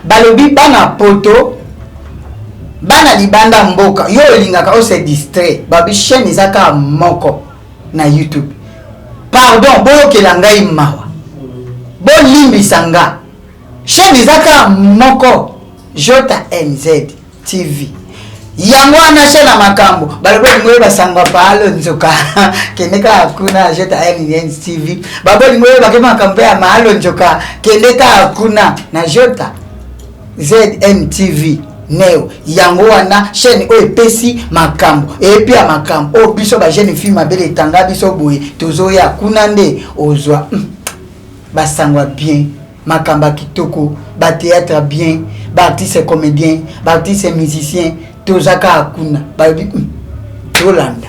Balobi bana poto, bana libanda mboka, yo olingaka ose distrait, babi chaîne eza kaka moko na YouTube. Pardon, boyokela ngai mawa, bolimbisa nga, chaîne eza kaka moko, Jota NZ TV. Yango wana chaîne ya makambo. Balobi olingi oyeba sango paalo nzoka, kende kaka kuna, Jota NZ TV. Babolingi oyebake makambo ya maalo nzoka, kende kaka kuna na Jota ZNTV neo. Yango wana chaîne oyo epesi makambo, eyebi ya makambo oyo biso bajeune fille mabele etanga biso boye, tozoya kuna nde ozwa basango ya bien, makambo ya kitoko, bathéâtre bien, baartiste comédien, baartiste musicien, toza kaka kuna. Balobi tolanda,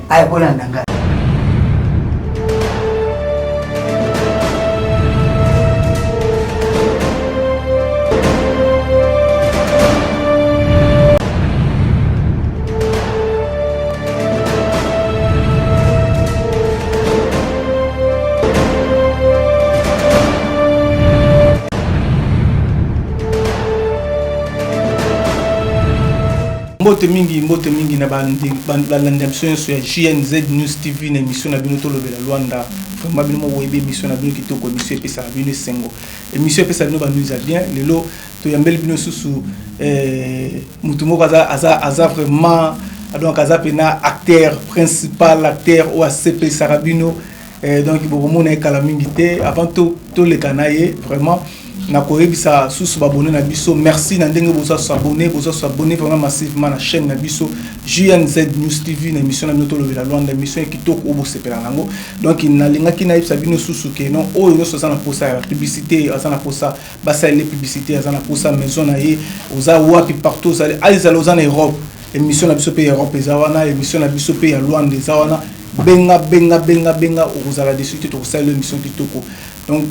aya bolanda ngai. Mbote mingi, mbote mingi na balandi na biso nyonso ya JNZ News TV na émission na bino Tolobela Luanda. Vraiment, bino moko boyebi émission na bino kitoko, émission epesaka bino esengo, émission epesaka bino banews ya bien. Lelo toyambeli bino susu mutu moko aza vraiment, donc aza mpena acteur principal, acteur oyo asepelisaka bino. Donc bokomona ye kala mingi te. Avant toleka na ye, vraiment nakoyebisa susu baabonnés na biso merci na ndenge boza s'abonner, boza s'abonner vraiment massivement na chaîne na biso JNZ News TV, na émission na bino Tolobela Lwanda, émission ya kitoko oyo bosepela nango. Donc nalingaki nayebisa bino susu ke non, oyo nyonso aza na posa ya publicité, aza na posa basalele publicité, aza na posa maison na ye, oza wapi, partout ozali, ezala oza na Europe, émission na biso mpe ya Europe eza wana, émission na biso mpe ya Lwanda eza wana. Benga, benga, benga, benga, okozala déçu te, tokosalela émission kitoko. Donc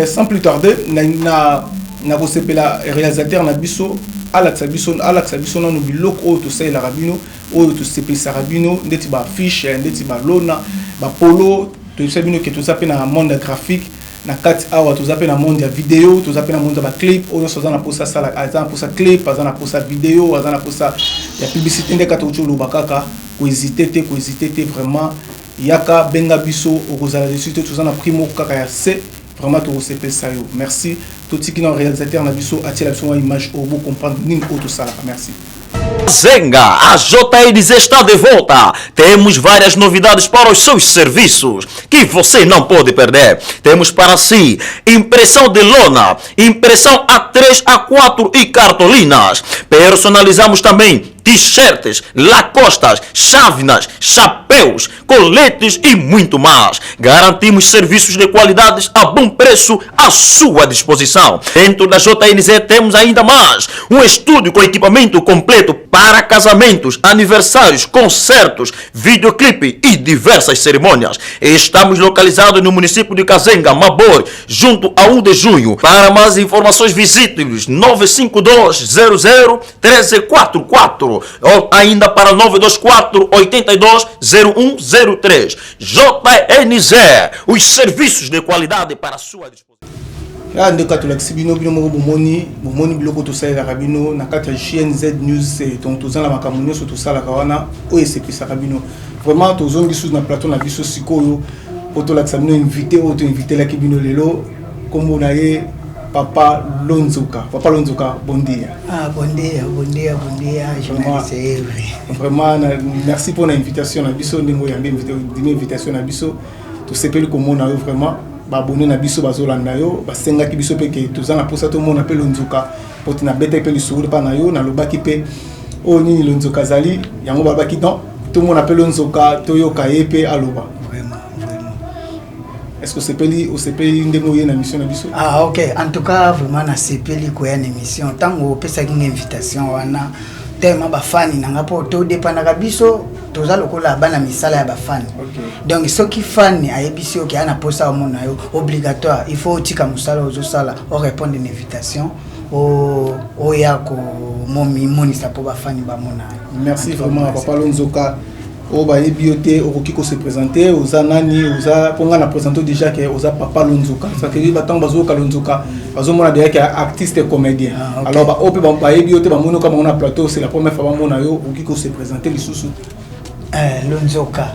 sans plus tarder, na kosepela réalisateur na biso alakisa biso nano biloko oyo tosalelaka bino, oyo tosepelisaka bino, ndeti baaffiche, ndeti balona, bapolo. Toyebisa bino ke toza mpe na monde ya graphique na kati awa, toza mpe na monde ya video, toza mpe na monde ya baclip. Oyo nyonso aza na posa asala, aza na posa clip, aza na posa video, aza na posa ya publicité, nde kaka tokoki oloba kaka, kohésite te, kohésite te. Vraiment, yaka, benga biso, okozala déçu te. Toza na prix moko kaka ya c, vraiment tokosepelisa yo. Merci. Totiki na réalisateur na biso atiela biso mwa image oyo, bocomprendre nini oyo tosalaka. Merci. Zenga, a JNZ está de volta. Temos várias novidades para os seus serviços que você não pode perder. Temos para si impressão de lona, impressão A3, A4 e cartolinas. Personalizamos também t-shirts, lacostas, chávenas, chapéus, coletes e muito mais. Garantimos serviços de qualidade a bom preço à sua disposição. Dentro da JNZ temos ainda mais um estúdio com equipamento completo para casamentos, aniversários, concertos, videoclipe e diversas cerimônias. Estamos localizados no município de Cazenga, Mabor, junto a 1 de junho. Para mais informações, visite-nos 952 00 1344 ou ainda para 924 82 0103. JNZ, os serviços de qualidade para a sua disposição. Ya ndeko, tolakisi bino, bino moko bomoni, bomoni biloko tosalelaka bino na kati ya JNZ News. Donc toza na makambo nyonso tosalaka wana oyo esepelisaka bino. Vraiment, tozongi susu na plateau na biso sikoyo po tolakisa bino invité oyo toinvitelaki bino lelo. Nkombo na ye Papa Lonzoka. Papa Lonzoka, bon dia. Ah, bon dia, bon dia, bon dia, journaliste Hervé. Vraiment merci pour l'invitation na biso, ndenge oyambi ndimi invitation na biso. Tosepeli komona yo. Vraiment, baabonnés na biso bazolanda yo, basengaki biso mpe ke toza na mposa tomona mpe Lonzoka, po te nabetaki mpe lisolo mpa na yo, nalobaki mpe oyo nini Lonzoka azali yango. Balobaki non, tomona mpe Lonzoka, toyoka ye mpe aloba. Vraiment, vraiment. Est ce que osepeli, osepeli ndenge oye na mission na biso? Ah ok, en tout cas vraiment nasepeli koya na émission. Ntango opesaki nga invitation wana, tellement bafani na nga, mpo todépendaka biso, toza lokola bana misala ya bafani. Donc soki fani ayebisi yo ke aya na posa omona yo, obligatoire il faut otika mosala ozosala, orépondre na invitation, oya komimonisa mpo bafani bamona yo. Merci vraiment, Papa Lonzoka. Oyo bayebi yo te, okoki ko se présenter, oza nani, oza mpo ngai na présente déjà ke oza papa Lonzoka. Parce batango bazoyoka Lonzoka, bazomona déjà ke artiste comédien. Ah, ok. Alors baoyo mpe bayebi yo te, bamoni oka bango na plateau, c'est la première fois bamona yo, okoki ko se présenter lisusu. Lonzoka,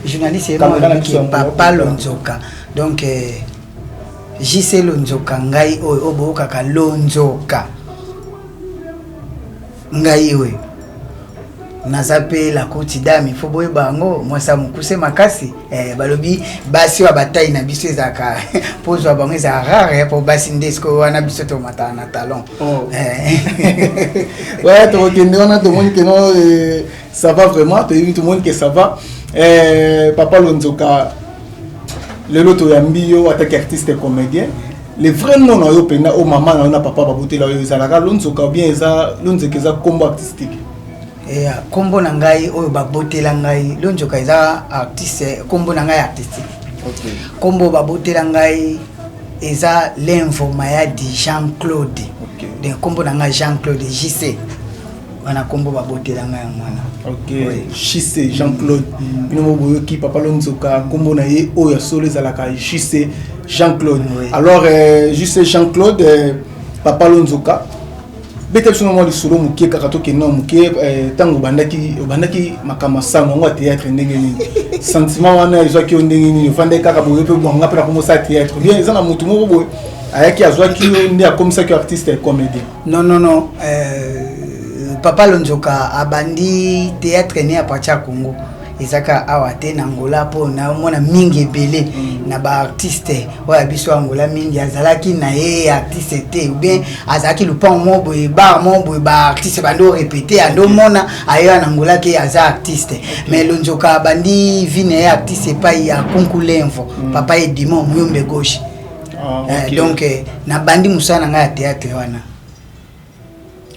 journaliste ye Caméra na moko. biso ya Papa monoko. Lonzoka, donc JC Lonzoka, ngai oyo oyo boyokaka Lonzoka, ngai oyo naza mpe la courte dame. Il faut boyeba yango, mwasi ya mokuse makasi. Balobi basi oyo batai na biso ezalaka mpo ozwa bango ezalaka rare, mpo basi nde sikoyo wana biso tomataka na talon. Oh. Eh. Ouais, tokokende wana, tomoni ke non, ça va vraiment, toyebi, tomoni ke ça va. Papa Lonzoka, lelo toyambi yo ataki artiste comédien. Le vrai nom na yo mpenza oyo mama na yo na papa babotela yo ezalaka Lonzoka ou bien eza Lonzoka, eza kombo artistique? Kombo na ngai oyo babotela ngai Lonzoka eza artiste, kombo na ngai artistique. Kombo babotela ngai eza Lemvo Mayadi Jean Claude. Donc kombo na ngai Jean Claude JC wana, kombo babotela ngai yango wana. Ok. Oui. JC Jean Claude. Bino mo boyoki papa Lonzoka, nkombo na ye oyo ya solo ezalaka JC Jean Claude. Oui. Alors JC Jean Claude, papa Lonzoka, beta biso na mwa lisolo moke kaka, tokende na moke. Ntango obandaki makambo sango yango ya théâtre, ndenge nini sentiment wana ezwaki yo? Ndenge nini ofandaki kaka boye mpe bwanga mpe nakomosala théâtre, bien eza na motu moko boye ayaki azwaki yo nde akomisaki yo artiste ya comédien? Non, non, non, papa Lonzoka abandi théâtre ne à partir ya Congo, ezaka awa te na Angola, mpo naomona mingi ebele na baartiste oyo ya biso Angola, mingi azalaki na ye artiste te, ou bien azalaki lupango moko boye, bar moko boye, baartiste bandi orépéter, andi omona ayeya na Angola ke aza artiste. Mais Lonzoka abandi vie na ye artiste epai ya Kunkulemvo, papa Edimon Muyombe Gauche. Ah, ok. Donc nabandi mosala na ngai ya théâtre wana.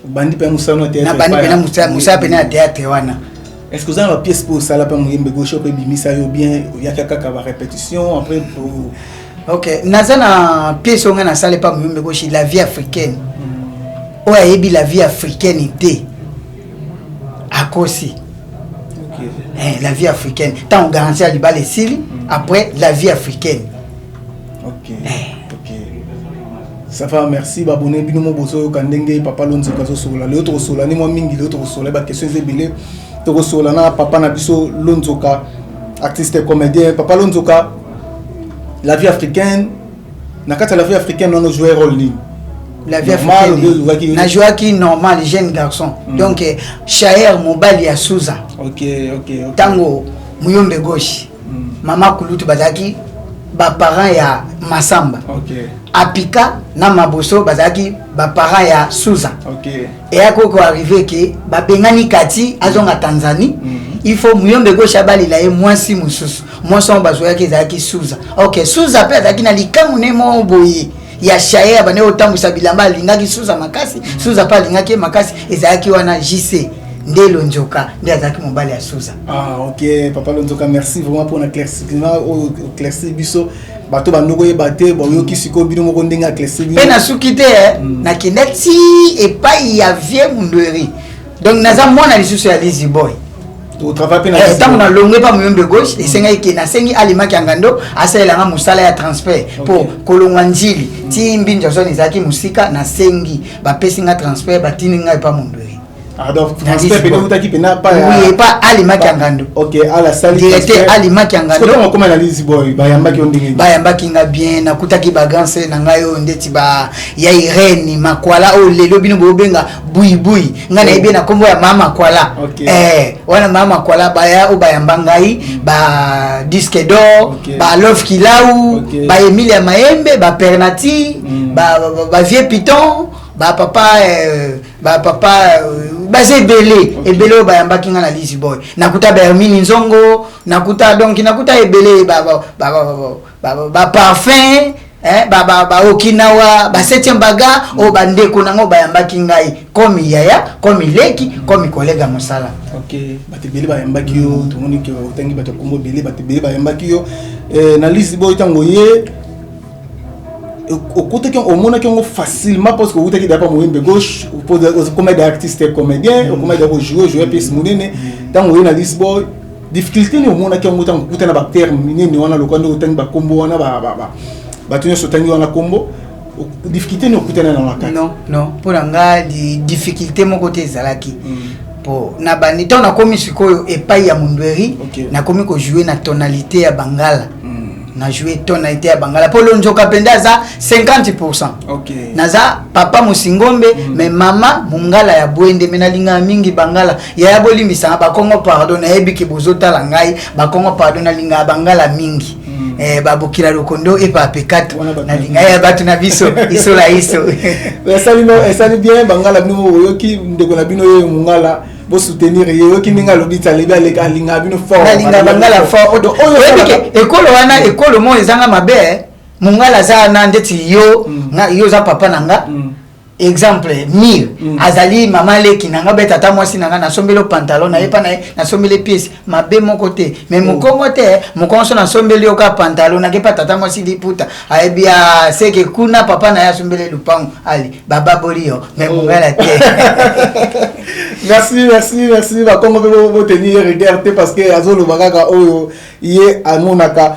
Obandi mpe mosala na théâtre? Nabandi epai pena mosala pena ya théâtre wana. Est ce que oza na bapièce mpo osala mpe Moyembe Gauche mpe ebimisa yo, bien oyaka kaka barépétition après Ok, naza na pièce oyo ngai nasala epa Moyombe Gauche, La vie africaine. Oyo ayebi La vie africaine te akosi. Eh, La vie africaine, ntango Garantie ya libala esili, après La vie africaine. Ok, ça va, merci. Babone bino mo bozoyoka ndenge papa Lonzoka azosola lelo. Tokosola nde mwa mingi lelo, tokosola baquestion eza ebele, tokosola na papa na biso Lonzoka, artiste comédien. Papa Lonzoka, La vie africaine, na kati ya La vie africaine wana ojouer rôle nini? La vie Normal, africaine, najouaki normal, jeune garçon. Donc Chaer, mobali ya Suza. Ntango Muyombe Gauche, mama Kulutu bazalaki baparent ya Masamba. Apika na Maboso bazalaki baparent ya Suza. Eyaki koarriver ke babengani kati azonga Tanzanie. Il faut Muyombe Gauche abalela ye mwasi mosusu. Mwasi wango bazwaki ezalaki Suza. Ok, Suza mpe azalaki na likambo ne moko boye ya Chaye, abandi kotambwisa bilamba, alingaki Suza makasi, Suza mpe alingaki ye makasi. Ezalaki wana JC nde Lonzoka nde azalaki mobali ya Suza. Ah ok, papa Lonzoka, merci vraiment pour l'éclaircissement oyo éclaircir biso. Bato bandoko oyeba te, boyoki sikoyo bino moko ndenge éclaircir bino. Mpe nasuki te, nakenda ti epai ya vie Mundweri, donc naza mwana lisusu ya Lizi Boy. Otravaille mpe na Ntango nalongwe pa Moyombe Gauche, esengaki ke nasengi alimaki ya ngando asalelanga mosala ya transfert mpo kolongwa Njili ti Mbinja zone ezalaki mosika. Nasengi, bapesi nga transfert, batindi ngai epa Mondweri. Ah, donc transfert pene outaki pena pa ya? Oui, epa alimaki ya ngando. Ok, ala sali Directeur alimaki ya ngando. Sikoyo okoma na Lizi Boy, bayambaki yo ndenge nini? Bayambaki nga bien, nakutaki bagrand sœur na ngai oyo ndeti ba ya Irene Makwala, oyo lelo bino bobenga Buibui, ngai nayebi na nkombo ya mama Makwala. Wana mama Makwala, baya oyo bayamba ngai, ba disque d'or, ba Love Kilau, ba Emilia Maembe, ba Pernati, ba Vieux Piton, ba papa, baza ebele ebele oyo bayambaki nga na Lisi Boy. Nakuta Bermini Nzongo, nakuta, donc nakuta ebele, ba parfum, ba Okinawa, ba septième baga, oyo bandeko nango bayambaki ngai comme yaya, comme leki, comme collègue ya mosala. Ok, bato ebele bayambaki yo, tomoni ke otangi bato ya kombo ebele, bato ebele bayambaki yo. Na Lisi Boy, ntango ye Okotaki, omonaki yango facilement parce que outaki dapa Moyembe Gauche, okoma da artiste comédien, okoma da kojouer, jouer pièce monene. Ntango oye na Lisboy, difficulté nini omonaki yango ntango okuta na baacteur minene wana, lokola nde otangi bakombo wana, bato nyonso otangi wana kombo? Difficulté nini okutana na kati? Non, non, mpo na nga difficulté moko te ezalaki, po na bandi, ntango nakomi sikoyo epai ya Mundweri, nakomi kojouer na tonalité ya bangala. Na joué tonalité ya bangala mpo Lonzoka mpenza aza 50. Naza papa Mosingombe, mais mama mongala ya Bwende, me nalingaka mingi bangala. Yaya, bolimbisanga bakongo, pardon, nayebi ke bozotala ngai. Bakongo, pardon, nalingaka bangala mingi. Babokila lokondo epa apekato, nalinga ya bato na biso isola iso. Esali bien. Bangala, bino oyoki ndeko na bino oyo mongala, bosoutenir ye. Oyoki ndenge alobi ti alebi, alingaka bino fort. Nalinga bangala fort. Oyebi ke ekolo wana, ekolo moko ezanga mabe. Mongala aza wana ndeti yo, yo oza papa na nga. Exemple, mire azali mama leki na nga, be tata mwasi na nga, nasombeli pantalon na ye, mpa na ye nasombeli pièce, mabe moko te. Mais mokongo te, mokongo so nasombeli yo ka pantalon, nake mpa tata mwasi liputa, ayebi seke kuna papa na ye asombeli lupango, ali bababoli yo. Mais mongala te. Merci, merci, merci. Bakongo mpe botenir rigueur te, parce que azoloba kaka oyo ye amonaka.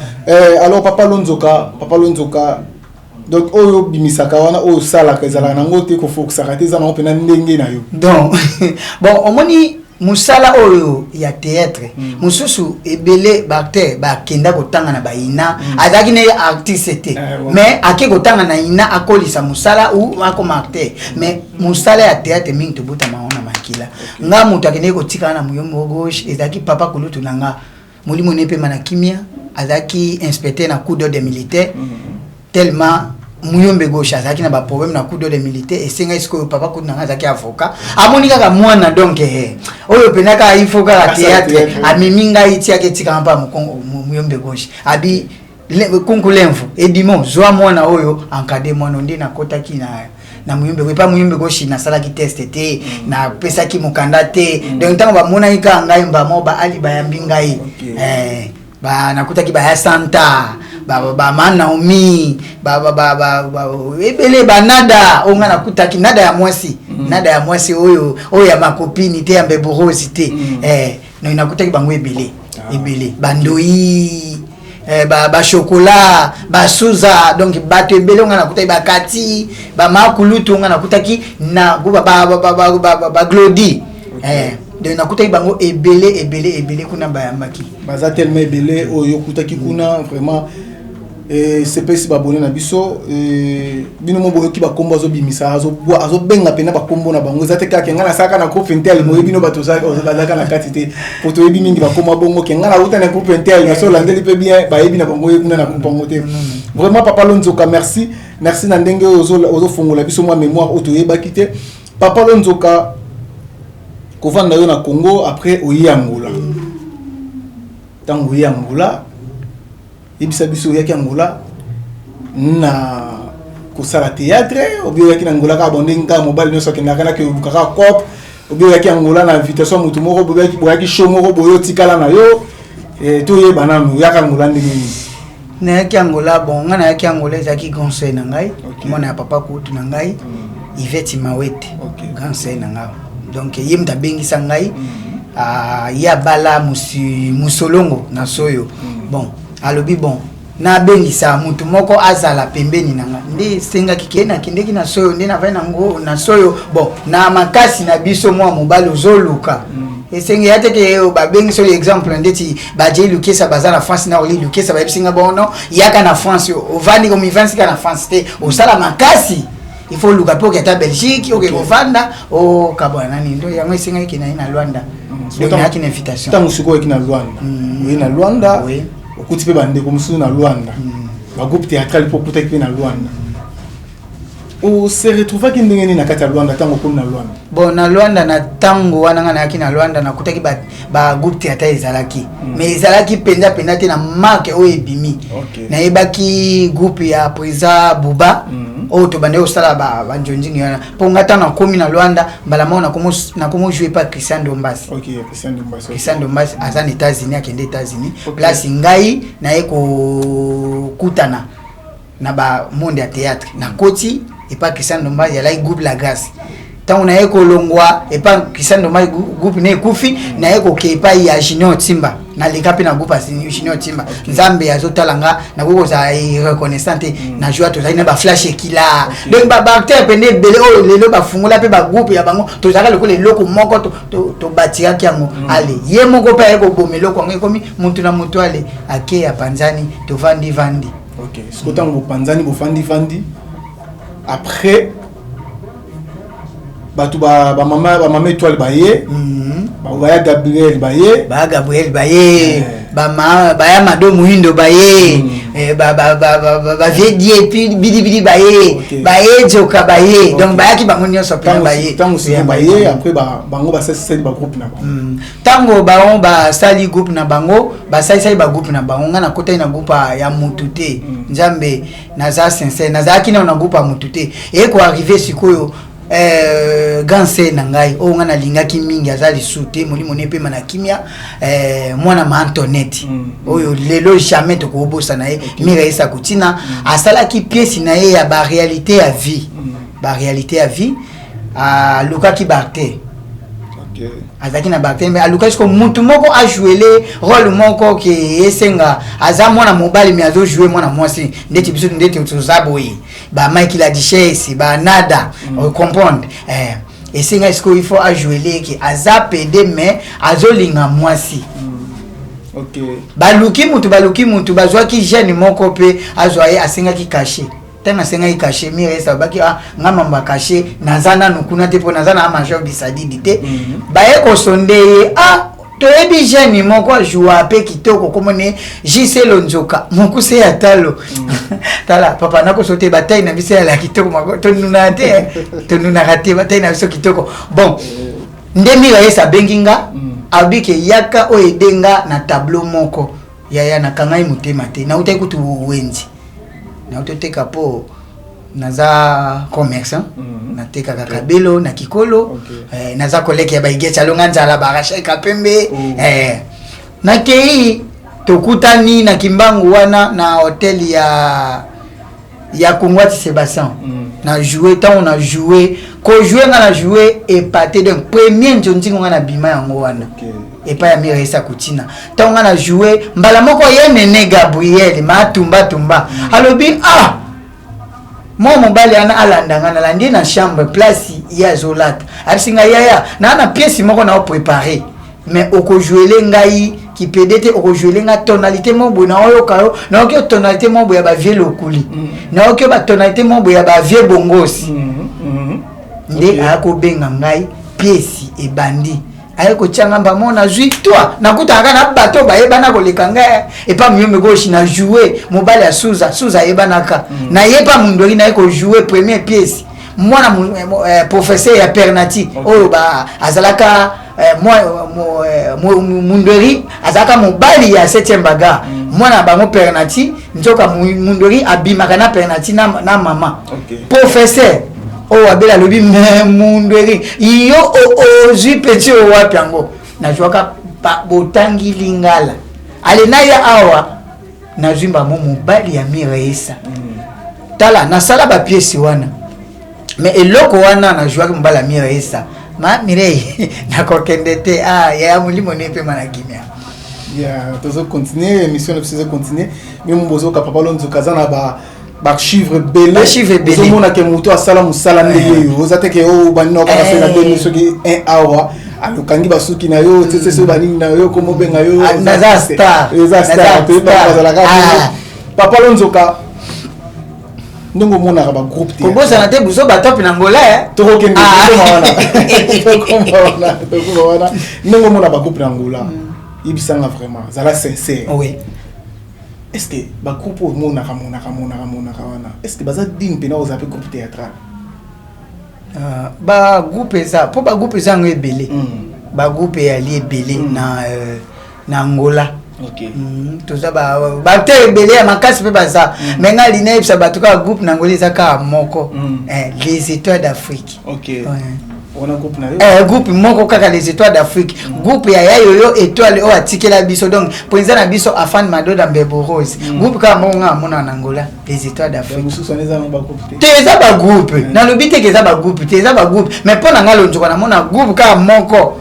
Alors papa Lonzoka, papa Lonzoka, donc oyo obimisaka wana, oyo osalaka, ezalaka nango te kofokisaka te, eza nango mpena ndenge na yo? Donc bon, omoni mosala oyo ya théâtre, mosusu ebele baacteur bakenda kotanga na baina, azalaki na ye artiste te, mais ake kotanga na ina, akolisa mosala ou akoma acteur. Mais mosala ya théâtre mingi tobotama yango na makila. Nga moto akendeki kotikala na Moyombo Gauche ezalaki papa kulutu na nga, molimo ne epema na kimia, azalaki inspecteur na coup d'ordre militaire. Tellement Muyombe Gauche azalaki na baproblème na coup d'ordre militaire, esengai sikoyo papa kutu na nga azalaki avocat, amoni kaka mwana, donc oyo mpenza kaka il faut kaka théâtre. Amemi ngai, tiaki etikanga mpa mokongo Muyombe Gauche, abi kunkulemvu edimo, zwa mwana oyo, encadre mwana. Nde nakotaki na Muyombe, epa Muyombe Gauche. Nasalaki test te, napesaki mokanda te. Donc ntango bamonaki kaka ngai, mbamo baali bayambi ngai. Ba nakutaki baya Santa, bama Naomi, ebele, banada oyo ngai nakutaki, nada ya mwasi, nada ya mwasi oyo, oyo ya makopini te, ya mbeborosi te. No, nakutaki bango ebele ebele, bandoi, bachocolat, basuza, donc bato ebele oyo ngai nakutaki, bakati, bamakulutu oyo ngai nakutaki na baglodi. Donc nakutaki bango ebele ebele ebele kuna, bayambaki. Baza tellement ebele oyo okutaki kuna. Vraiment sepesi babone na biso. Bino mo boyoki bakombo azobimisa, azobenga mpena bakombo na bango. Eza te kaka ngai nasalaka na groupe intel, moyebi bino bato bazalaka na kati te, po toyebi mingi bakombo bongo ke ngai nauta na groupe intel, naso olandeli mpe bien, bayebi na bango ye kuna na groupe yango te. Vraiment papa Lonzoka, merci, merci na ndenge oyo ozofongola biso mwa mémoire oyo toyebaki te. Papa Lonzoka, kovanda yo na Congo, après oye Angola. Ntango oye Angola, yebisa biso, oyaki Angola na kosala théâtre, obi oyaki na Angola kaka bon ndenge kaka mobali nyonso akendaka naki olukaka cope, obi oyaki Angola na invitation ya motu moko, boyaki show moko boye, otikala na yo? Toyeba nanu, oyaka Angola ndenge nini? Nayaki Angola, bon, ngai nayaki Angola, ezalaki grand sœur na ngai, mwana ya papa kutu na ngai, Ivete Mawete, grand sœur na ngai. Donc ye moto abengisa ngai. Ye abala musolongo na soyo. Bon, alobi bon, nabengisa motu moko azala pembeni na nga. Nde esengaki ke nakendeki na soyo, nde navai nango na soyo. Bon, na makasi na biso, mwa mobali ozoluka, esengi ya te ke babengi oyo, exemple ndeti bajei Lukesa baza na France, na Oli Lukesa, bayebisi nga bono yaka na France, ovandi, komivandisi kaka na France te, osala makasi, il faut oluka mpe oke ata Belgique, oke kovanda, okabwana nani. Ndo yango esengaki ke naye na Lwanda. Donc nayaki na invitation. Ntango sikoyo oyaki na Lwanda, oye na Lwanda, okuti mpe bandeko mosusu na Lwanda, bagroupe théâtral mpe okutaki mpe na Lwanda. Ose retrouvaki ndenge nini na kati ya Lwanda ntango okomi na Lwanda? Bon, na Lwanda, na ntango wana nga nayaki na Lwanda, nakutaki bagroupe théâtre ezalaki, mais ezalaki mpenza mpenza te na marque oyo ebimi. Nayebaki groupe ya président Buba, oyo tobandaki kosala banjonjingi wana, mpo nga ntango nakomi na Lwanda, mbala moko nakomi jouer pa Christian Dombasi. Christian Dombasi aza na États-Unis, akende États-Unis. Place ngai naye kokutana. Na bamonde ya théâtre, nakoti epa Christian Ndomba, ezalaki groupe La Grâce. Ntango naye kolongwa epa Christian Ndomba, groupe ne ekufi, naye koke epai ya Junior Timba. Naleka mpe na groupe ya Junior Timba. Nzambe azotala nga, nakoki kozala reconnaissant te. Na joie tozali na baflash ekila. Donc baacteur pene ebele oyo lelo bafungola mpe bagroupe ya bango, tozalaka lokola eloko moko, tobatiraki yango. Ale ye moko mpe aye koboma eloko yango, ekomi mutu na mutu. Ale ake apanzani, tovandi vandi. Ok, siko ntango bopanzani, bofandi vandi, après bato bamama, bamama Étoile baye, baya Gabriel baye. Baya Gabriel baye, baya Mado Muhindo baye, bavie die Bidibidi baye, baye Joka baye. Donc bayaki bango nyonso mpena baye. Ntango siko baye, après bango basalisali bagroupe na bango. Ntango bango basali groupe na bango, basalisali bagroupe na bango, ngai nakotaki na groupe ya mutu te. Nzambe, naza sincère, nazalaki nano na groupe ya mutu te. Eye koarrive sikoyo, grand sœur na ngai oyo ngai nalingaki mingi aza lisu te, molimo ne epema na kimia, mwana ma Antonette, oyo lelo jamais tokobosana ye, Mira Esa Kutina, asalaki pièce na ye ya baréalité ya vie. Baréalité ya vie, alukaki baacteur. Azalaki na baacteur, mais alukaki siko mutu moko ajouele rôle moko ke esenga aza mwana mobali mais azojoue mwana mwasi, ndeti biso, ndeti toza boye, ba Mike la Duchesse, banada, comprendre. Esenga sikoyo il faut ajouele ke aza pédé mais azolinga mwasi. Baluki mutu, baluki mutu, bazwaki jeune moko mpe azwa ye. Asengaki cachet. Ntango asengaki cachet, Mire esa babaki: "Ah, nga mambo ya cachet naza nanu kuna te, mpo naza na major bisadidi te." Baye kosonde ye: "Ah, toyebi jeune moko ajoua mpe kitoko, komone JC Lonzoka, mokuse ya talo." Tala papa, nakoso te, batai na biso yala kitoko mako, tonunaka te, tonunaka te, batai na biso kitoko. Bon, nde Mira yesa abengi nga, alobi ke yaka oyo edenga na tableau moko. Yaya, nakangai motema te, nautaki kutu wenzi, nauti oteka mpo naza commerçant. Natekaka kabelo na kikolo. Naza koleke ya baigeti alonga nzala, barachel Kapembe. Nakei, tokutani na Kimbangu wana na hotel ya Kongwati Sébastien. Na joue, ntango na joue, kojoue nga na joue epate. Donc premier nzonzingo nga na bima yango wana epai ya Mira Esa Kutina. Ntango nga na joue, mbala moko ye nene Gabriel Matumbatumba alobi: "Ah, mwa mobali wana alanda nga." Nalandi ye na chambre, place ye azolata. Abisi ngai: "Yaya, naa na pièce moko na oprépare, mais okojouele ngai kipédé te, okojouele ngai tonalité moko boye. Naoyoka yo, nayoki yo tonalité moko boye ya bavieux Lokuli, nayoki yo batonalité moko boye ya bavieux Bongosi." Nde aya kobenga ngai, pièce ebandi, aye kotianga mbamo, nazwi toi, nakutaka na bato bayebana koleka ngai. Epa Muyombe Gauche na joue mobali ya Suza. Suza ayebanaka. Naye pa Mundori, naye kojoue première pièce mwana professeur ya Pernati, oyo azalaka Mundori, azalaka mobali ya 7e bagarre, mwana na bango Pernati. Nzoka Mundori abimaka na Pernati na mama professeur oyo abela. Alobi: "Me Mundweri, yo ozwi peti oyo wapi?" Yango nazwaka botangi lingala. Ale naya awa, nazwi mbamo mobali ya Miraesa. Tala, nasala bapièce wana, mais eloko wana nazwaki mobali ya Miraesa, ma Mirei, nakokende te. Ah, yaya, molimo ne epema na kimia. Yeah, tozocontinue émission na biso, ezocontinue. Mimo bozoka papa Lonzoka aza na ba baarchive ebele. Baarchive ebele. Ozomona ke moto asala mosala ndenge oyo oza te ke oyo banini okaka soki na demi, soki 1 awa alokangi basuki na yo tete, soki banini na yo komobenga yo. Ah, naza star. Eza Naza star toyeba. star. Bazalaka. Ah. Papa Lonzoka, ndenge omonaka bagroupe te? Kobosana te buso batope na Ngola, eh. Tokokende. Ah. Tokoma wana, tokoma wana, tokoma wana. Ndenge omona bagroupe na Ngola, yebisanga vraiment, zala sincère. Oui. Est ce que bagroupe oyo monaka monaka monaka monaka wana, est ce que baza digne mpena kozala mpe groupe théâtral? Ah, bagroupe eza, mpo bagroupe eza yango ebele. Bagroupe eyali ebele na Angola. Toza baacteur ebele ya makasi mpe baza, mais ngai alingi nayebisa bato kaka groupe na Angola eza kaka moko, Les Étoiles d'Afrique. Ouais. Wana groupe na yo? Groupe moko kaka, Les Étoiles d'Afrique, groupe ya yayoyo étoile oyo atikela biso. Donc président na biso Afan Madoda Mbebo Rose, groupe kaka moko nga amona na Angola, Les Étoiles d'Afrique. Mosusu wana eza nango bagroupe te? Te, eza bagroupe. Nalobi te ke eza bagroupe te, eza bagroupe, mais mpo na nga Lonzoka, namona groupe kaka moko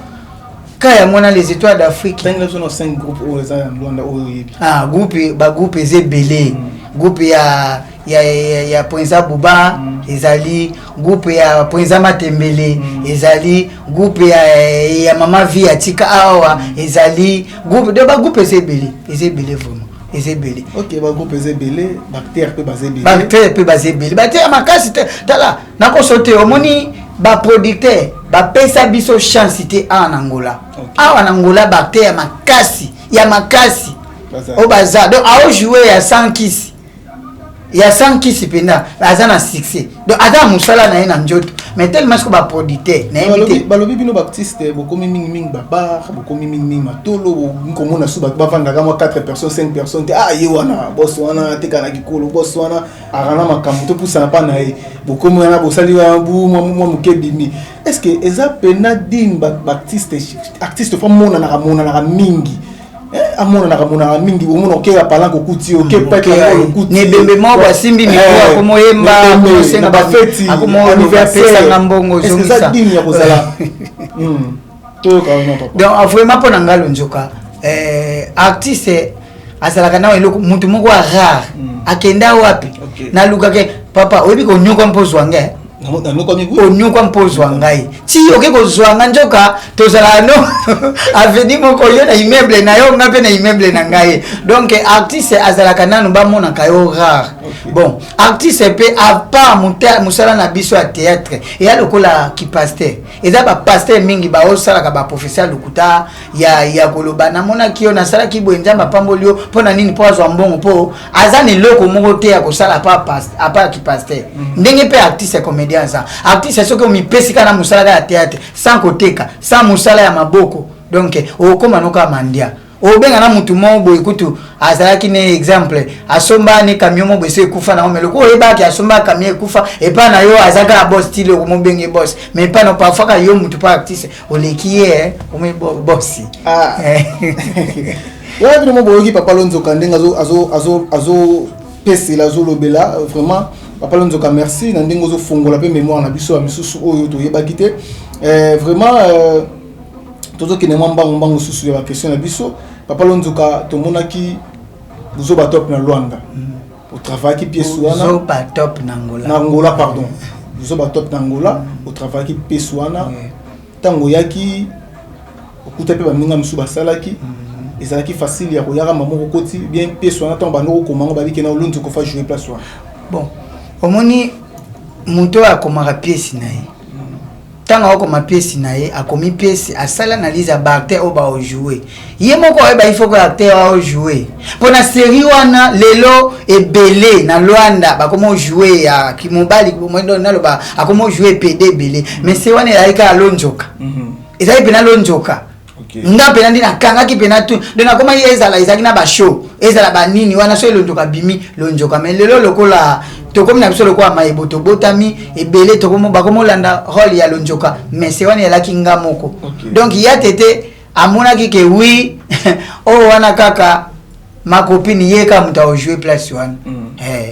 kaka ya mona, Les Étoiles d'Afrique. Tangela biso na 5 groupe oyo eza na Lwanda oyo oyebi. Ah, groupe, bagroupe eza ebele. Groupe ya Prince Buba, ezali groupe ya Prince Matembele, ezali groupe ya Mama Vi atika awa, ezali groupe de bagroupe eza ebele, eza ebele vraiment, eza ebele. Ok, bagroupe eza ebele, baacteur mpe baza ebele. Baacteur mpe baza ebele, baacteur ya makasi te. Tala, nakoso te, omoni baproducteur bapesa biso chance te awa na Ngola. Awa na Ngola, baacteur ya makasi, ya makasi oyo baza, donc aojoue ya sans kisi, ya sans kisi mpenza, aza na succès, donc aza na mosala na ye na nzoto, mais tellement siko baproducteur nayebi te. Balobi bino baartiste bokomi mingimingi babar, bokomi mingimingi matolo, komona su bato bavandaka mwa 4 personnes, 5 personnes te. Ah, ye wana bos wana ateka na kikolo, bos wana akana makambo, topusana mpa na ye. Bokomi wana, bosali wana bu mwa moke ebimi. Est ce que eza pena digne baartiste? Artiste faut amonanaka, monanaka mingi, amonanaka, monanaka mingi. Omona oke apalanke, okuti oke pete, okuti nebembe moko basimbi micro, akomoyemba, na bafeti, akomopesanga mbongo. Eza digne ya kozala? Toyoka wana, papa. Donc vraiment, mpo na ngai Lonzoka, artiste azalaka na eloko, mutu moko ya rare. Akenda wapi? Nalukake papa, oyebi konyokwa mpo ozwa ngai, onyokwa mpo ozwa ngai ti oke kozwa nga. Nzoka tozalaka no avenue moko, yo na immeuble na yo, nga mpe na immeuble na ngai. Donc artiste azalaka nanu bamonaka yo rare. Bon, artiste mpe, à part mosala na biso ya théâtre, eya lokola kipasteur. Eza bapasteur mingi baosalaka baprofesseur lokuta ya koloba: "Namonaki yo, nasalaki boye, Nzambe apamboli yo." Mpo na nini? Mpo azwa mbongo, mpo aza na eloko moko te ya kosala à part kipasteur. Ndenge mpe artiste comédien aza artiste, soki omipesi kaka na mosala kaka ya théâtre, sans koteka, sans mosala ya maboko, donc okóma noka mandia. Obenga na mutu moko boye, kutu azalaki ne exemple, asomba ne camion moko boye, so ekufa nango, mais lokola oyebaki asomba camion ekufa epai na yo, aza kaka boss tile, okomobenge boss, mais epai na parfois kaka yo mutu mpo artiste oleki ye, omi boss. Wana bino mo boyoki papa Lonzoka ndenge azopesela, azolobela. Vraiment, papa Lonzoka, merci na ndenge ozofongola mpe mémoire na biso ya misusu oyo toyebaki te. Vraiment, tozokende mwa mbangu mbangu susu ya baquestion na biso. Papa Lonzoka, tomonaki Buzoba Top na Lwanda, otravaillaki pièce wana. Buzoba Top na Angola. Na Angola, pardon, Buzoba Top na Angola, otravaillaki pièce wana. Ntango oyaki, okuta mpe baninga mosusu basalaki. Ezalaki facile ya koyaka mama moko okoti bien pièce wana? Ntango bando kokoma ngo, babiki na Olonzoka, faut jouer place wana. Bon, omoni moto oyo akomaka pièce na ye, ntango akokoma pièce na ye, akomi pièce, asali analyse ya baacteur oyo baojoue. Ye moko ayeba il faut que acteur aojoue mpo na série wana. Lelo ebele na Lwanda bakoma ojoue ya kimobali, naloba akoma ojoue pd ebele, mais se wana ezalaki kaka Lonzoka, ezalaki mpena Lonzoka. Nga mpena nde nakangaki mpena tu, nde nakomaki ezala, ezalaki na bashow, ezala banini wana, so Elonzoka bimi Lonzoka. Mais lelo lokola tokomi na biso lokola mayebo, tobotami ebele, bakomolanda rôle ya Lonzoka, mais se wana ezalaki nga moko. Donc ya tete amonaki ke oui, oyo wana kaka ma copine, ye kaka moto aojoue place wana.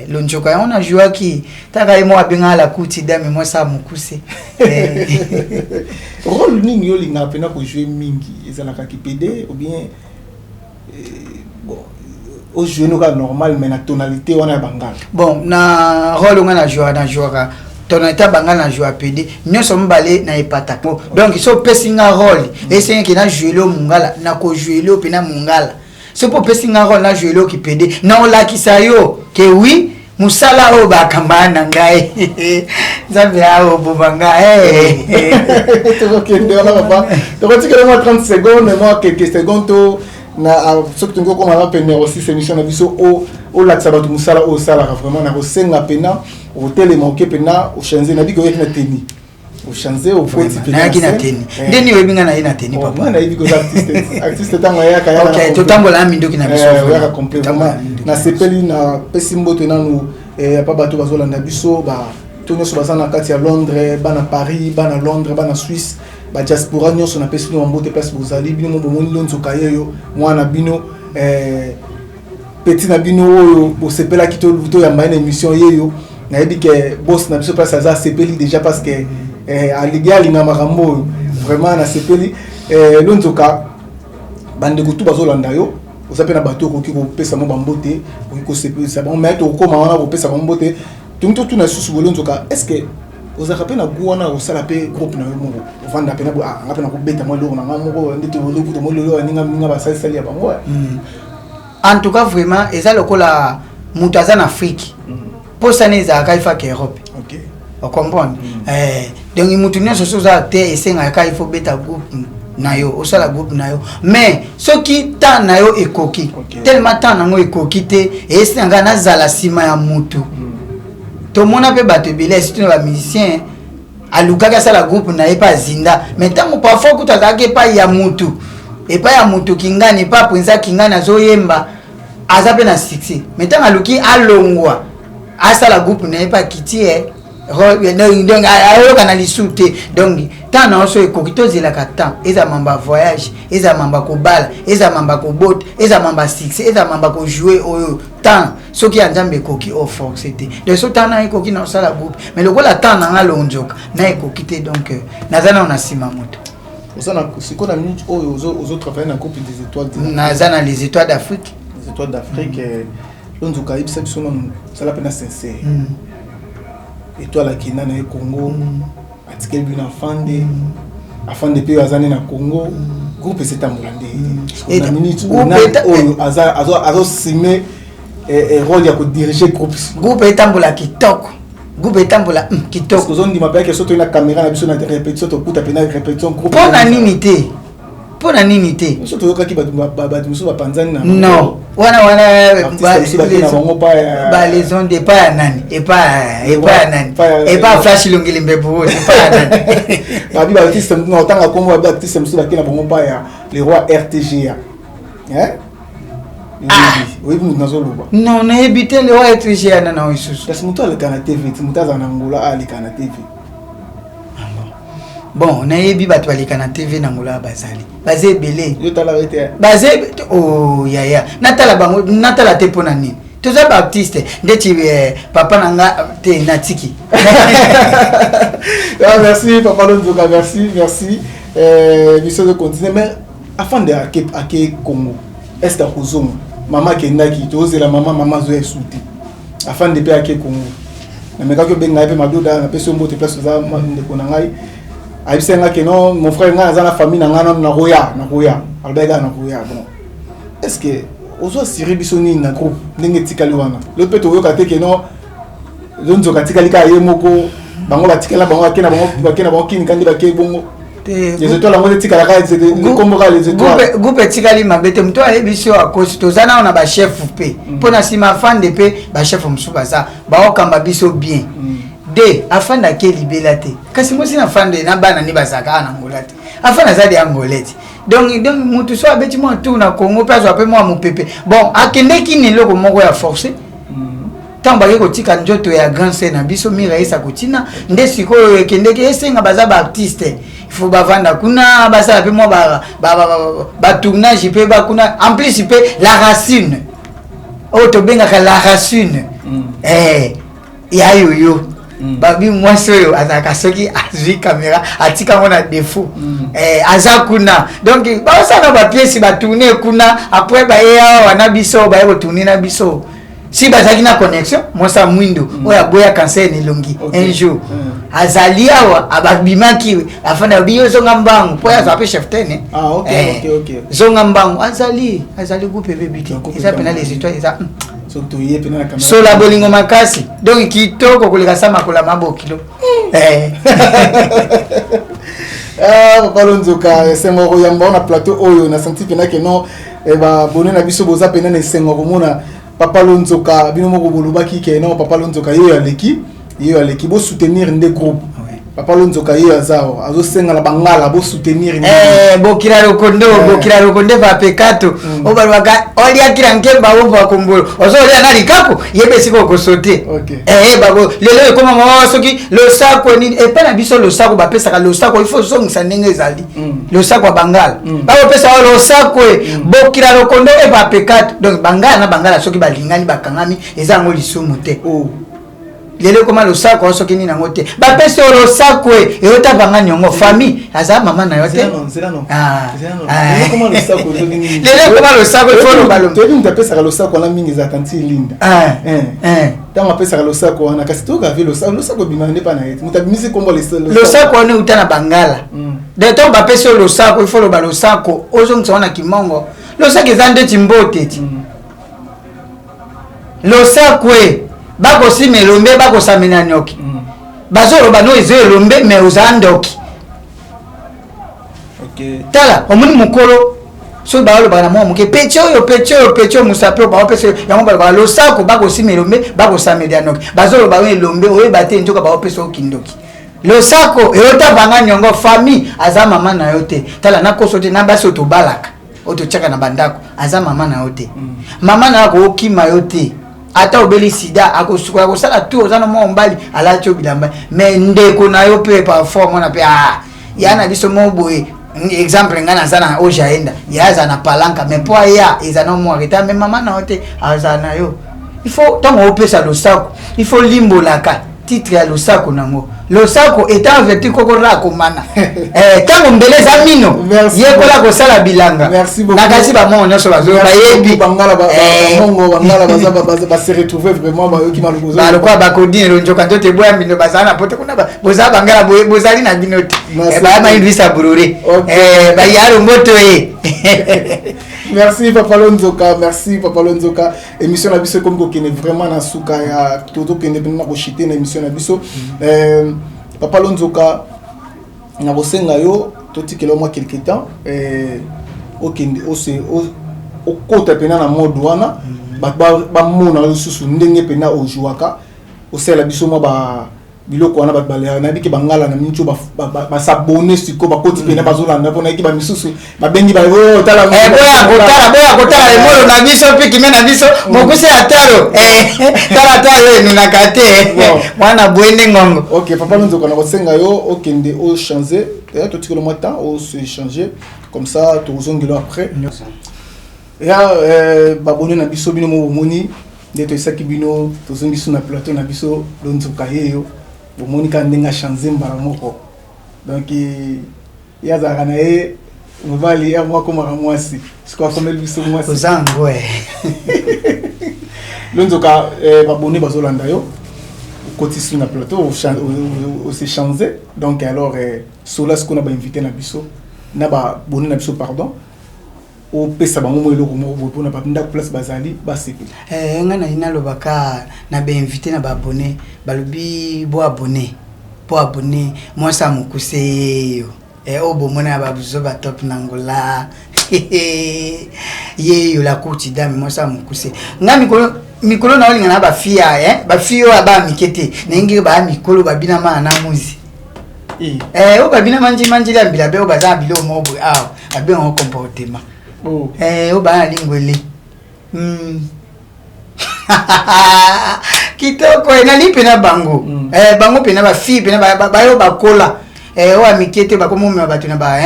Lonzoka yango najouaki taka ye moko abengaka la kuti dame, mwasi ya mokuse. Rôle nini olingaka mpena kojoue mingi? Ezalaka kipede ou bien bon, ojoue no kaka normal, mais na tonalité wana ya bangala? Bon, na rôle nga najouaka tonalité ya bangala, na joua pede, nyonso mibale na epataka. Donc so opesi nga rôle, esengeki najouele o mongala, nakojouele o mpena mongala. Soki opesi nga rôle najouele o kipede, na olakisa yo ke oui, mosala oyo bakamba na ngai, Nzambe aoboma ngai. Tokokende wana, papa, tokotikela mwa 30 secondes, mwa quelques secondes to na soki tolingi okóma na pene aussi émission na biso, olakisa bato mosala oyo osalaka. Vraiment, na kosenga pena okotelema, oke pena ochange na biki, oyaki na teni, ochange, okoti. Nayaki na teni ndeni, oyebi nga naye na teni, papa. Nayebi koza artiste. Artiste ntango ayaka Totambola na minduki na biso. Oyaka complet. Vraiment, nasepeli, napesi mbote nanu pa bato bazolanda biso ba. Bato nyonso baza na kati ya Londres, bana Paris, bana Londres, bana Suisse, badiaspora nyonso, napesi bino bambote place bozali. Bino mo bomoni Lonzoka yeyo, mwana bino, petit na bino oyo bosepelaki toyamba ye na émission yeyo. Nayebi ke boss na biso place aza asepeli déjà, parce que alingi, alinga makambo oyo. Vraiment nasepeli. Lonzoka, bandeko tu bazolanda yo, oza mpe na bato okoki kopesa mo bambote, okoki kosepelisa bango, mais tokokóma wana kopesa bango mbote. Tongi totuna lisusu boye, Lonzoka, est ce que ozalaka mpe na goût wana kosala mpe groupe na yo moko, ovanda mpe na boye, ah, nga mpe nakobeta mwa eloko na nga moko nde tolokuta mwa lelo baninga ninga basalisali ya bango? En tout cas, vraiment, eza lokola moto aza na Afrique, mposana ezalaka ifaka Europe. Ocomprendre? Donc motu nyonso so oza te, esengaka il faut beta groupe na yo, osala groupe na yo. Mais soki temps na yo ekoki, tellement temps nango ekoki te, esengaka nazala nsima ya mutu. Tomona mpe bato ebele, surtout na bamusicien, alukaki asala groupe na ye mpe azinda. Mais ntango parfois kutu azalaki epai ya mutu, epai ya mutu kingani, epai mpenza kingani, azoyemba, aza mpe na succès, mais ntango aluki alongwa asala groupe na ye mpe akiti ye, donc ayoka na lisu te. Donc temps na yo so ekoki, tozelaka temps. Eza mamba voyage, eza mamba kobala, eza mamba kobota, eza mamba succès, eza mamba kojouer. Oyo temps soki ya Nzambe ekoki, oforce te. Donc so temps na ekoki, na osala groupe. Mais lokola temps na nga Lonzoka na ekoki te, donc naza nao na nsima moto. Oza na sikoyo na minute oyo ozotravaille na groupe des Étoiles? Naza na Les Étoiles d'Afrique. Les Étoiles d'Afrique. Lonzoka, ayebisa biso nanu, osala mpena sincère. Étoile akenda na ye Congo, atikeli bino afande. Afande mpe aza nde na Congo. Groupe esetambola nde na minute oyo azosime rôle ya kodirige groupe? Groupe etambola kitoko, groupe etambola kitoko. Ozondima mpe ake so toyi na caméra na biso na répétition, tokuta mpe na répétition groupe? Mpo na nini te? Mpo na nini te? So toyokaki bato mosusu bapanzani na Non, wana wana baleson de epai ya nani? Epai ya nani? Epai ya Flash Longeli Mbebu? Epai ya nani? Babi baartiste na otanga kombo, babi artiste mosusu bake na bango mpa ya le roi RTGA. Oyebi moto nazoloba? Non, nayebi te. Le roi RTGA nana oyo lisusu? Kasi moto aleka na TV ti, moto azala na Ngola, aleka na TV. Bon, nayebi bato baleka na TV na Ngola, bazali, baza ebele. Yo talaka ete? Baza, oh, yaya, natala bango, natala te. Mpo na nini? Toza baartiste ndeti papa na nga te, natiki. Ah, merci papa Lonzoka, merci, merci. Biso tocontinue, mais afande ake Congo, est ce que akozonga? Mama akendaki, tozela mama, mama azoya esu te. Afande mpe ake Congo, namekaki obenga ye mpe madoda, napesi yo mbote place oza, ndeko na ngai. Ayebisaki nga ke non, mon frère, ngai naza na famille na ngai nano, nakoya, nakoya. Alobaki kaka nakoya. Bon, est ce que ozo assurer biso nini na groupe ndenge etikali wana? Lo mpe tokoyoka te ke non, Lonzoka atikali kaka ye moko, bango batikala, bango bake na bango, bake na bango kini kandi bake bongo. Les Étoiles yango etikala kaka kombo kaka Les Étoiles? Groupe etikali mabe te. Moto ayebi so akosi, toza nano na bachef mpe mpo na nsima afande mpe bachef mosusu baza baokamba biso bien. De afande ake libela te, kasi mwasi na afande na bana nde bazalaka kaka na Ngola te. Afande aza de Angolais te. Donc mutu so abeti mwa tour na Congo mpe azwa mpe mwa mopepe. Bon, akendeki na eloko moko ya force ntango bake kotika nzoto ya grand sœur na biso Miraesa kotina nde sikoyo ekendeki. Esenga baza baartiste, il faut bavanda kuna, basala mpe mwa batournage mpe bakuna. En plus mpe la racine oyo tobengaka la racine, ya yoyo, babi mwasi oyo azalaka soki azwi caméra atika yango na défaut, aza kuna. Donc baosala bapièces, batourne kuna, après baye awa na biso, baye kotourne na biso. Si bazalaki na connexion, mwasi ya mwindo oyo aboya cancer na elongi, un jour azali awa, abimaki, afanda, abi yo zonga mbangu mpo azala mpe chef tene. Zonga mbangu, azali, azali. Groupe ebebi te, eza mpena Les Étoiles, eza sola bolingo makasi. Donc kitoko koleka sa makola mabokilo. Papa Lonzoka, esengo koyamba na plateau oyo. Na senti mpena ke non, babone na biso boza mpena na esengo komona papa Lonzoka. Bino moko bolobaki ke non, papa Lonzoka ye oyo aleki, ye oyo aleki. Bosoutenir nde groupe. Papa Lonzoka ye aza awa azosenga na bangala bosoutenir. Eh, bokila lokondo. Bokila lokondo eva pekato. Oyo balobaka oliakila nkemba oyo bakombolo ozolia na likaku, yeba esika okosote. Eh, bako lelo ekoma mwa soki losako nini epai na biso, losako bapesaka losako, il faut ozongisa ndenge ezali. Losako ya bangala, bakopesa yo losako e bokila lokondo eva pekato. Donc bangala na bangala soki balingani, bakangami, eza yango lisumu te. Lelo ekoma losako soki nini yango te, bapesi yo losako e eyotavanga niongo, famille aza mama na yo te. Ah. Ah. Lelo ekoma losako, il faut loba. Toyebi moto apesaka losako wana mingi ezalaka nti Linda. Ntango apesaka losako wana, kasi toyoka ve losako, losako ebimaka nde mpa na ye te, moto abimisi kombo. Losako wana euta na bangala. De ntango bapesi yo losako, il faut loba losako, ozongisa wana kimongo. Losako eza ndeti mbote ti. Losako e bakosima elombe, bakosamena nyoki. Bazoloba no eza elombe, mais oza ndoki. Tala, omoni mokolo soki balobaka na mwa moke, peti oyo, peti oyo, peti oyo, mosapi oyo baopesa yango, balobaka losako, bakosima elombe, bakosamela ndoki. Bazoloba oyo elombe, oyeba te nzoka baopesa oyo kindoki. Losako eyotavanga niongo, famille aza mama na yo te. Tala, nakoso te na basi oyo tobalaka, oyo totiaka na bandako, aza mama na yo te. Mama na yo akokima yo te, ata obeli sida, akosukola, kosala tu, oza na mwa mobali, alati yo bilamba. Mais ndeko na yo mpe parfois omona mpe, ah, ya na biso mo boye. Exemple, ngai naza na ojaenda, ya aza na palanka, mais mpo aya eza na mwa retard, mais mama na yo te, aza na yo. Il faut ntango opesa losako, il faut limbolaka titre ya losako nango. Losako etant averti koko ra komana ntango mbele eza mino, yekola kosala bilanga. Nakasi bamongo nyonso bayebi. Bangala base retrouve vraiment, bayoki. Balokola bakodine lonjoka nzoto eboya mino, bazala na poto kuna, bozala bangala, bozali na bino te, bayama burure bayalo mboto ye. Merci Papa Lonzoka, merci Papa Lonzoka. Émission na biso ekomi kokende vraiment na suka ya, tozokende mpena na koshite na émission na biso. Papa Lonzoka, na kosenga yo totikela mwa quelque temps, okende okota mpena na mode wana, bato bamona yo lisusu ndenge mpena ojouaka, osalela biso mwa ba biloko wana. Bato balea, nayebi ke bangala na miniti oyo basabone sikoyo, bakoti mpena, bazolanda, mpo nayeki bamisusu babengi. Tala, boya kotala, boya kotala emolo na biso mpe kime na biso mokuse ya talo. Tala talo enunaka te, mwana boye nde ngongo. Ok, Papa Lonzoka, na kosenga yo okende ochange, totikela mwa temps ose changer, comme ça tokozongela après ya babone na biso. Bino mo bomoni nde toyesaki bino, tozongi na plateau na biso. Lonzoka yeyo, bomoni kaka ndenge achange mbala moko. Donc ye azalaka na ye mobali, ye moko akomaka mwasi, sikoyo akomeli biso mwasi. Ozango. Lonzoka, babone bazolanda yo, okotisi na plateau, ose change. Donc alors sola sikoyo na bainvité na biso, na babone na biso, pardon, opesa bango mo eloko moko boye mpona bandako place bazali basepela. Ngai nali nalobaka na bainvité na baabone, balobi bo abonner, po abonner mwasi ya mokuse yeyo, oyo bomona ya babuzo batop na ngola yeyo, la courte dame, mwasi ya mokuse. Ngai mikolo mikolo na olinga na bafille, bafille oyo baya mike te, ndenge baya mikolo, babina mana na muzi, oyo babina manjimanjili ya mbila be, oyo baza na biloko moko boye awa babengango comportement, oyo baya na lingwele. Kitoko, nali mpena bango, bango mpena bafille mpena bayo bakola, oyo ya mike te, bakomomema bato na ba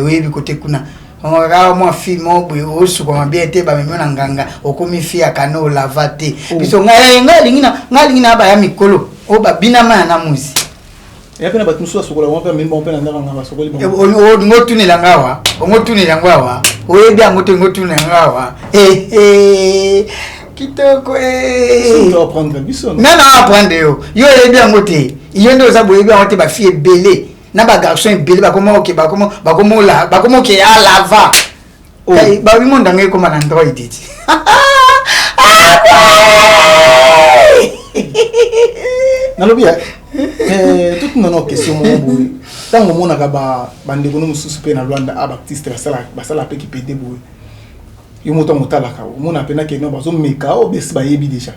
oyebi kote kuna kaka mwa fille moko boye osukama bien te, bamemi na nganga, okomi fille ya kano olava te. Biso ngai alingi na baya mikolo oyo babinama ya na muzi. Eya mpe na bato mosusu basokola bango mpe, amemi bango mpe na ndako nga basokoli bango. Olingi otunela nga awa, ongo otunela yango awa, oyebi yango te, olingi otunela nga awa. Kitoko. Apprendre biso. Nga na apprendre yo, yo oyebi yango te, yo nde oza boyebi yango te. Bafille ebele na bagarçon ebele bakoma oke, bakoma oke alava babi mondanga ekoma na android ti. Nalobi totuna na question moko boye: ntango omonaka bandeko no mosusu mpe na Lwanda a baartiste basala mpe kipede boye, yo moto ntango otalaka, omona mpe nakende bazomeka oyo besi bayebi déjà?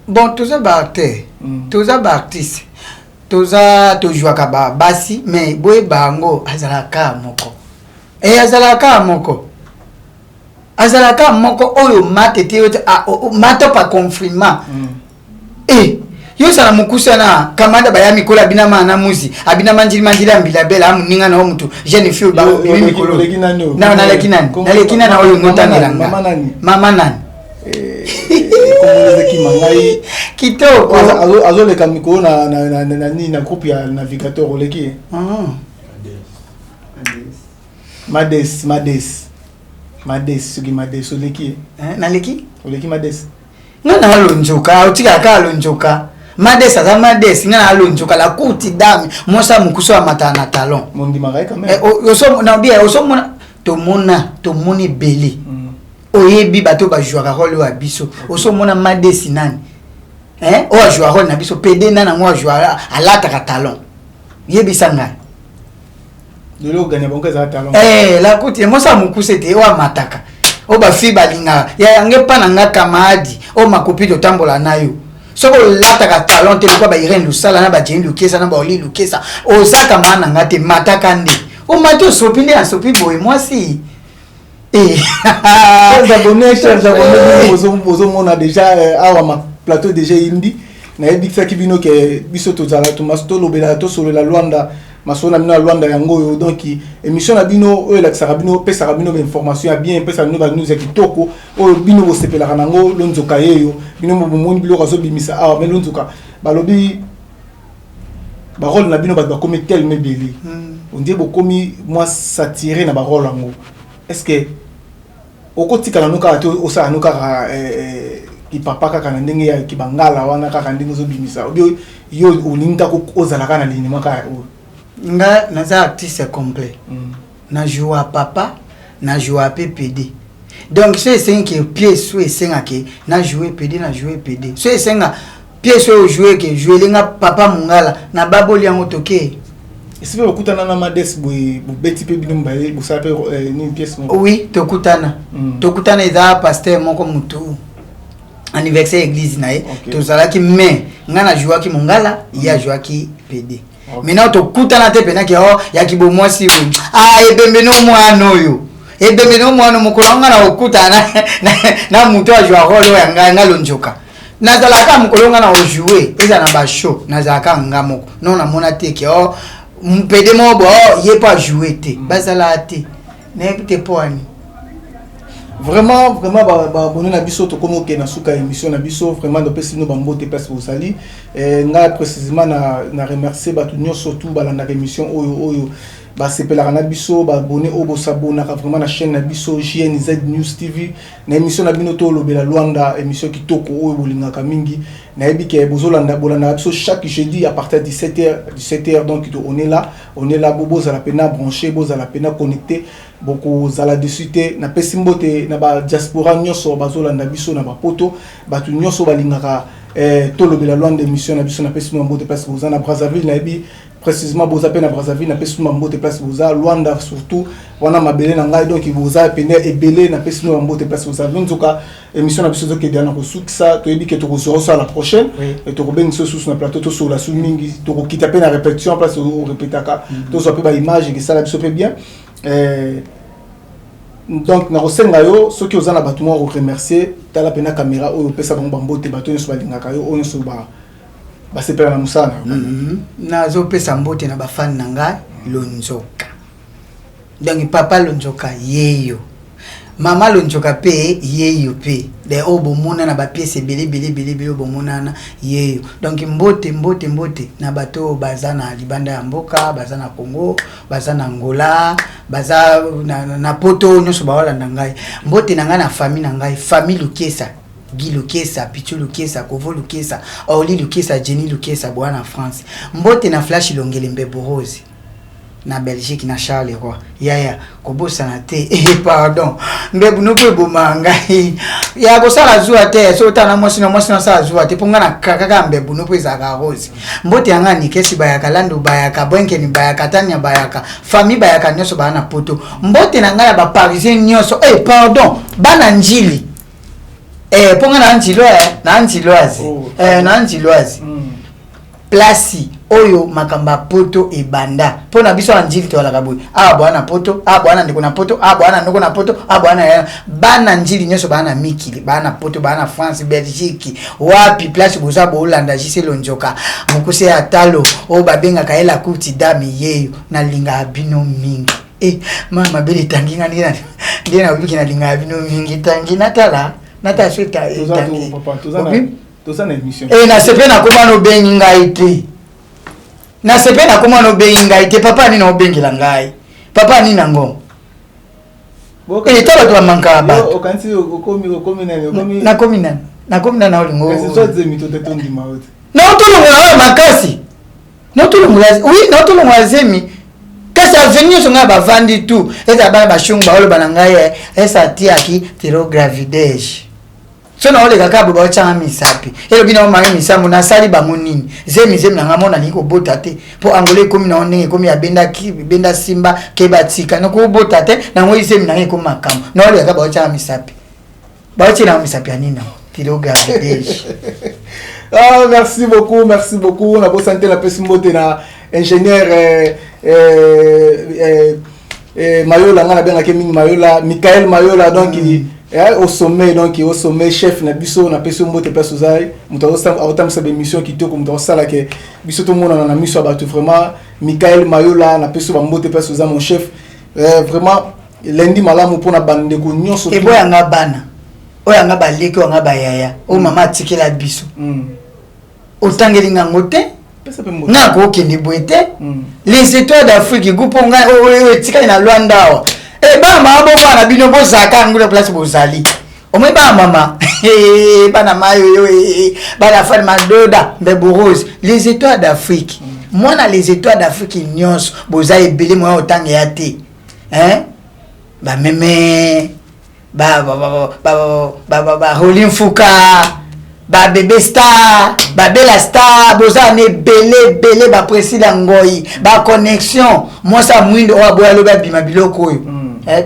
Bon, toza baacteur, toza baartiste. Toza tozwaka ba basi, mais boyeba yango, azalaka moko. E azalaka moko, azalaka moko oyo mate te, matopa confinement. E yo ozala mokusa na kamanda, baya mikolo abinama na muzi, abinama njili manjili ya mbila bela amoninga na yo mutu jeune fille babimi mikolo. Oleki nani oyo? Naleki nani? Naleki nani oyo ngotangela nga? Mama nani? Mama nani? Kombo ezakima ngai. Kitoko. Azoleka mikolo na nini, na groupe ya navigateur, oleki ye. Ah. Mades, Mades, Mades, soki Mades, oleki ye. Eh, naleki. Oleki Mades. Nga na alonzoka, otikaka kaka alonzoka. Mades aza Mades, nga na alonzoka la courte dame, mwasi ya mokusu amataka na talon. Mondimaka ye quand même. Eh, na bien osomona, tomona, tomoni ebele. Oyebi bato bajouaka role oyo ya biso, osomona Madesi nani, eh? Oyo ajoua role na biso pede nani yango ajoua, alataka talon, yebisa ngai. Lelo oganya bango ezala talon. Eh, la courte, mwasi ya mokuse te, oyo amataka, oyo bafille balingaka ya yango epa na nga kamadi, oyo makopi totambola na yo. Soki olataka talon te lokola ba Irene Lusala na ba Jeni Lukesa na baoli Lukesa, ozaka maa na nga te. Mataka nde omati, osopi nde asopi boye mwasi. Eh. Chers abonnés, chers abonnés, bozomona déjà awa ma plateau déjà indi. Nayebisaki bino ke biso tozala tolobela, tosolola Lwanda, masolo na bino ya Lwanda yango oyo. Donc émission na bino oyo elakisaka bino, opesaka bino bainformation ya bien, epesaka bino banews ya kitoko oyo bino bosepelaka nango. Lonzoka yeyo, bino bomoni biloko azobimisa awa. Mais Lonzoka, balobi barole na bino, bato bakomi telema ebele, on dirait bokomi mwa saturé na barole yango. Est ce que okotikala no kaka te, osala no kaka kipapa kaka na ndenge ya kibangala wana, kaka ndenge ozobimisa, obi yo olingi kaka ozala kaka na linima kaka oyo? Nga naza artiste complet. Na joua papa, na joua mpe pd. Donc so esengi ke pièce oyo esengake na joue pd, na joue pd. So esenga pièce oyo ojoue ke jouelenga papa mongala, na baboli yango toke. Esi mpe bokutana na Mades boye, bobeti mpe bino mibale, bosala mpe nini, pièce moko? Oui, tokutana. Tokutana, eza pasteur moko mutu anniversaire église na ye. Tozalaki, mais nga na jouaki mongala, ye ajouaki pd. Maintenant tokutana te mpenaki o yaki bomwasi oyo. Ah, ebembe no mwana oyo, ebembe no mwana mokolo yango nga na kokutana na moto ajoua role oyo ya ngai. Nga Lonzoka nazalaka mokolo nga na ojoue, eza na bashow, nazalaka nga moko. Non, namona te ke o mpede moko bo o ye mpo ajoue te. Bazalaka te, nayebi te mpo ani. Vraiment, vraiment, baabonné na biso, tokomi okende na suka ya émission na biso. Vraiment topesi bino bambote place bozali. Ngai précisément na remercier bato nyonso tu balandaka émission oyo, oyo basepelaka na biso, baabonné oyo bosabonaka vraiment na chaîne na biso JNZ News TV, na émission na bino Tolobela Lwanda, émission kitoko oyo bolingaka mingi. Nayebi ke bozolanda, bolandaka biso chaque jeudi à partir de 17h, 17h. Donc on est là, on est là. Bozala pena branché, bozala pena connecté, bokozala dessus te. Napesi mbote na badiaspora nyonso bazolanda biso na bapoto, bato nyonso balingaka Tolobela Lwanda, émission na biso. Napesi bino mbote place boza na Brazzaville, nayebi précisément boza mpe na Brazzaville. Napesi bino mbote place boza Lwanda, surtout wana mabele na ngai. Donc boza pene ebele, napesi bino mbote place boza. Nzoka émission na biso ezokende na kosukisa. Toyebi ke tokozwa osala la prochaine, tokobengisa susu na plateau, tosola su mingi, tokokita mpe na répétition place orépétaka, tozwa mpe baimage ekesala biso mpe bien. Donc nakosenga yo, soki oza na bato moko koremercier, tala mpena caméra oyo, opesa bango bambote, bato nyonso balingaka yo, oyo nyonso basepela na mosala na yo. Nazopesa mbote na bafani na ngai Lonzoka. Donc papa Lonzoka yeyo, mama Lonzoka mpe yeyo mpe de oyo bomona na bapièce ebele ebele ebele ebele oyo bomonana yeyo. Donc mbote, mbote, mbote na bato oyo baza na libanda ya mboka, baza na Congo, baza na Angola, baza na poto, oyo nyonso baolanda ngai. Mbote na ngai na famille na ngai, famille Lukesa, Guy Lukesa, Pichu Lukesa, Kovo Lukesa, Orly Lukesa, Jenny Lukesa, boa na France. Mbote na Flash Longele Mbeborose na Belgique, na Charleroi. Yaya, kobosana te, pardon, mbebu nopo eboma ngai ya kosala zuwa te. So otala na mwasi, na mwasi nasala zuwa te, mpo ngai na kaka mbebu nopo ezalaka rose. Mbote ya ngai Nikesi Bayaka, Landu Bayaka, Bwenkeni Bayaka, Tania Bayaka, famille Bayaka nyonso baa na poto. Mbote na ngai na baparisien nyonso. Pardon, bana Njili, mpo ngai na njiloise, na njiloise. Place. Oyo makambo ya poto ebanda mpo na biso ya Njili, toyalaka boye: awa bwana na poto, awa bwana ndeko na poto, awa bwana ndeko na poto, awa bwana ya bana Njili nyonso baa na mikili, baa na poto, baa na France, Belgique, wapi place boza. Boolanda Jise Lonzoka, mokuse ya talo oyo babengaka ye la courte dame. Yeyo nalingaka bino mingi. E mama mabele etangi nga ndenge nalobiki, nalingaka bino mingi. Etangi, natala, natala so etangi. Toza na émission. E nasepe nakoma nobengi ngai te, nasepe nakoma nobengi ngai te. Papa nini obengela ngai? Papa nini yango? Eta bato bamankaka bato. Nakomi nani? Nakomi nani? Olingo naotolongola oyo makasi, naotolongola, oui, naotolongola zemi. Kasi avenue nyonso ngai bavandi tu, ezala bana bashungu baoloba na ngai esa atiaki tiro gravidez. So naoleka kaka boye, baotyanga misapi, elobi na omami misambo. Nasali bango nini? Zemi, zemi na ngai mo nalingi kobota te, mpo Angola ekomi nango ndenge ekomi, abendaki benda simba ke batika nakobota te nango. Zemi na ngai ekomi makambo. Naoleka kaka, baotyanga misapi, baotielanga misapi ya nini nango? Tiro gravidez. Ah, merci beaucoup, merci beaucoup. Nabosani te, napesi mbote na ingénieur Mayola. Nga nabengaki mingi Mayola, Michael Mayola, donc au sommet, donc au sommet, chef na biso. Napesi yo mbote place ozali, moto aotambwisa baémission kitoko, moto aosalaka biso tomonana na miso ya bato. Vraiment, Michael Mayola, napesi yo bambote place oza, mon chef. Vraiment, lundi malamu mpona bandeko nyonso. Eboyanga bana oyo anga baleki, oyo anga bayaya, oyo mama atikela biso. Otangeli ngango te, nga akokende boye te. Les Étoiles d'Afrique, groupe ngai oyo etikali na Lwanda awa. E bana mama, bovana bino, bozalaka yango na place bozali. Omoi bana mama, bana mayoyo, bana fani madoda mbebo rose, Les Étoiles d'Afrique, mwana Les Étoiles d'Afrique nyonso boza ebele. Moya otanga ya te, bameme baroli mfuka, babebe star, babela star, boza na ebele ebele, bapresila ngoi, baconnexion, mwasi ya mwindo oyo aboya alobi abima biloko oyo.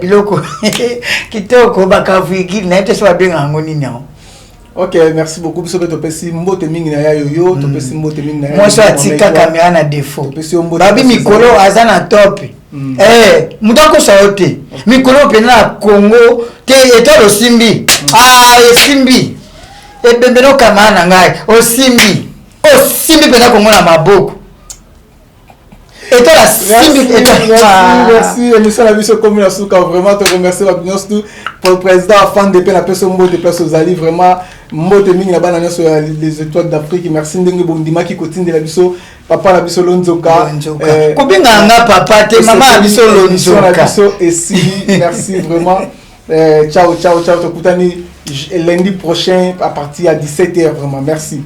Biloko kitoko, bakavwigile nayebi te so babengaka yango nini yango. Ok, merci beaucoup. Biso mpe topesi mbote mingi na ya yoyo, topesi mbote mingi na mwasi oyo atika kamera na défaut. Babi mikolo aza na top. Moto akosa yo te, mikolo mpenza na Congo te. Étoile osimbi, ah, esimbi ebembe nokamana na ngai, osimbi, osimbi mpenza Kongo na maboko. Étoile asimbi. Merci. Émission na biso ekomi na suka. Vraiment, toremercie bato nyonso tu. Pour président Afande mpe napesi mbote place ozali. Vraiment, mbote mingi na bana nyonso ya Les Étoiles d'Afrique. Merci ndenge bondimaki kotindela biso papa na biso Lonzoka. Kobengaka nga papa te, mama na biso Lonzoka. Biso esili. Merci vraiment. Ciao, ciao, ciao. Tokutani lundi prochain à partir à 17h. Vraiment, merci.